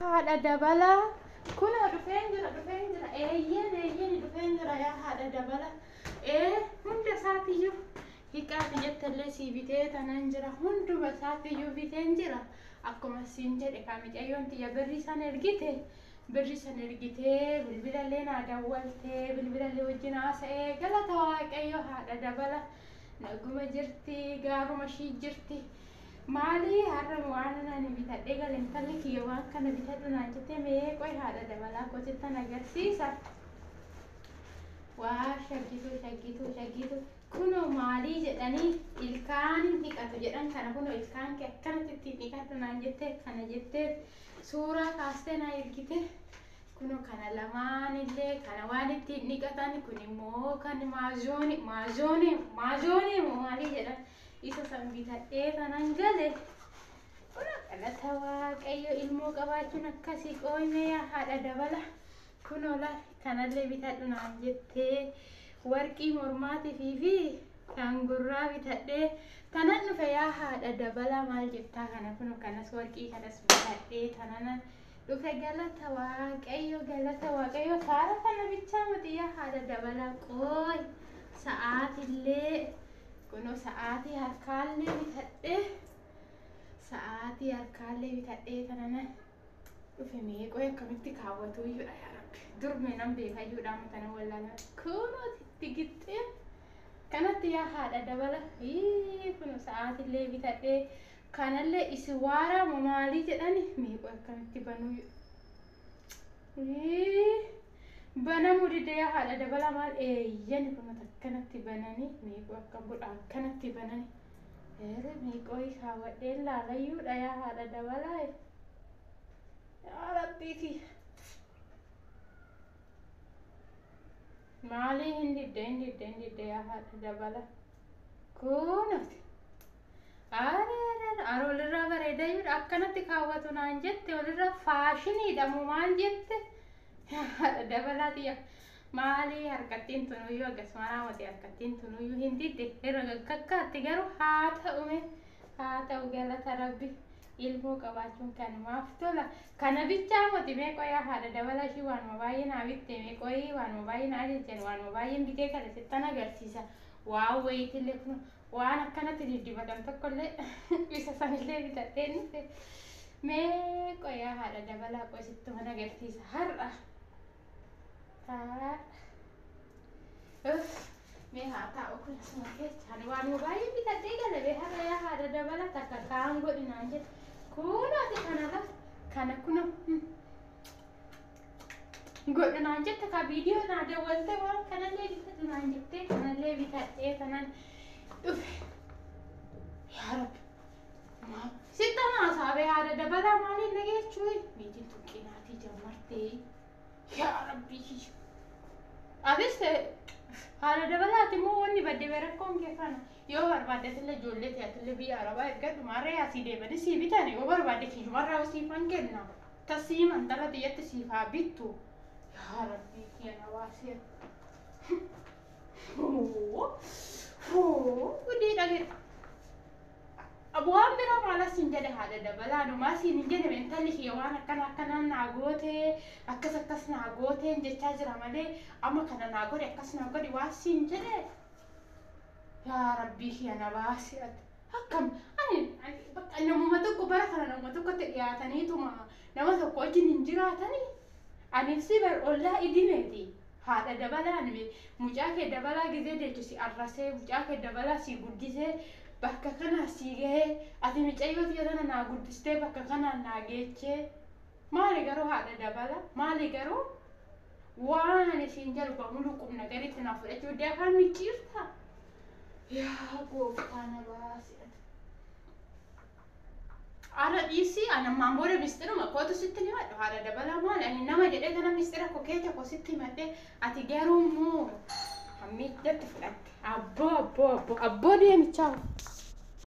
Haadha dabalaa kunoo dhufeen jira, dhufeen jira, eeyyeen eeyyeen, dhufeen jira yaa haadha dabala. Ee, hunda isaatiyyuu hiqaati jettallee sii bitee tanan jira, hunduma isaatiyyuu biteen jira. Akkuma siin jedhe kaa, micayyoon tiyya birrii san ergite, birrii san ergitee bilbilallee naa dawwaltee, bilbilallee wajjin haasa'ee. Galata Waaqayyo, haadha dabala naguma jirti, gaaruma ishii jirti. Maali har'a waan ani bitadhee gale? Intalli kiyya waan kana bitadhu naan jettee. Mee qoy, haadha dabalaa kotittan agarsiisa. Waa shaggituu shaggituu shaggituu, kunoo maalii jedhanii ilkaan hin dhiqatu jedhan kana. Kunoo ilkaan kee akkanatti ittiin dhiqadhu naan jettee, kana jettee suuraa kaastee naa ergite. Kunoo kana lamaanillee, kana waan ittiin dhiqatan, kun immoo kan maazooni maazooni maazoonii moo maalii jedhan, isa san bitadhee kanan gale. Kun galata Waaqayyo, ilmoo qabaachuun akkasii qooyme yaa haadha dabala. Kunoo laal, kanallee bitadhu naan jettee, warqii mormaatii fi kan gurraa bitadhee tanan dhufe yaa haadha dabala. Maal jettaa kana? Kunoo kanas, warqii kanas bitadhee tananan dhufe. Galata Waaqayyo, galata Waaqayyo. Faara kana bichaa miti yaa haadha dabala, qooy sa'aatillee, kunoo sa'aatii harkaallee bitadhee, sa'aatii harkaallee bitadhee tanana dhufe. Mee qoy, akkamitti kaawwatu iyyuudha? Yaa Rabbi, durme nan beekayyuudha, amma tana wallaalaa. Kunoo itti gixxee kanatti yaa haadha dabala. Kunoo sa'aatillee bitadhee, kanallee isi waaraa moo maalii jedhani. Mee qoy, akkamitti banuu? Banamuu dide yaa haadha dabala. Maal, eeyyani, kunoo akkanatti bananii. Mee qoy, akkam godha? Akkanatti bananii. Ere, mee qoy, kaawwadheen laalayyuudha yaa haadha dabalaa. Yaa Rabbii kiyya. Maalii, hin didde, hin didde, hin didde yaa haadha dabala. Kunuuti. Are are, walirraa bareedayyuudha. Akkanatti kaawwatu naan jette, walirraa faashiniidha moo maal jette? Yaa haadha dabalaa tiyya. Maalii, harkattiin tunuyyuu akkasuma raawwate, harkattiin tunuyyuu hin didde, irra gaggakkaatti. Garuu haa ta'u, haa ta'u, galata Rabbi. Ilmoo qabaachuun kanumaaf tola. Kana bichaa moti, mee qoyaa haadha dabala, ishii waanuma baay'ee naa bitte. Mee qoyii, waanuma baay'ee naa ajajjan, waanuma baay'een bitee kana sittan agarsiisa. Waan wayiitillee kun waan akkanatti diddibatan tokkollee, isa sanillee bitadhee dhufe. Mee qoyaa haadha dabalaa, qoy sittuma agarsiisa har'a. Har'a. Mee haa taa'u kun asuma keessa. Ani waanuma baay'ee bitadhee gale bee har'a yaa haadha dabala. Takka kaan godhi naan jette. Kunooti kanarra kana kuno godhu naan jette ka viidiyoo naa dawwalte, waan kanallee bitadhu naan jettee, kanallee bitadhee kanan dhufe. Yaa Rabbi. Sitta naasaabee haadha dabalaa, maaliin nageechuu niitiin tuqqinaatii jammartee? Yaa Rabbi. Atis haadha dabalaati immoo wanni badde rakkoon kee kana. Yoo barbaaddetillee ijoollee ta'atillee biyya arabaa ergadhu, maarree asii deemanii sii bitan. Yoo barbaadde kiyyumarraa siifan kenna. Tasii mantala xiyyatti siif haa bittu. Yaa Rabbii kiyya, na baasee. Gudii dhagee. Waan biraa maalas hin jedhe haadha dabalaa, numaa siin hin jedhe. Intalli kiyya waan akkana akkanaan naa gootee, akkas akkas naa gooteen jechaa jira malee, amma kana naa godhe, akkas naa godhe waan siin jedhe. Yaa Rabbii kiyya, na baasi ati. Akkam ani bakka namuma tokko bara kana namuma tokkotti dhiyaataniituma nama tokko wajjin hin jiraatanii. Aniif si bar ollaa idimeeti. Haadha dabalaan mucaa kee dabalaa gizee deechu si arrasee, mucaa kee dabalaa si guddisee bakka kana si gahee, ati micayyoo tiyya tana naa guddistee bakka kanaan naa geechee. Maali garuu haadha dabala, maali garuu waan ani siin jedhu bamulu qubna garitti naa fudhachuu dee afaan micciirta? Yaa Gooftaa, na baasi ati. Haadha dhiisii, ani ammaan booda misxiruma kootu sitti himadhu. Haadha dabalaa, maali, ani nama jedhee kana misxira koo keessa koo sitti himadhe, ati garuu immoo hammiiddatti fudhatte. Abboo abboo abboo abboo, deemichaa.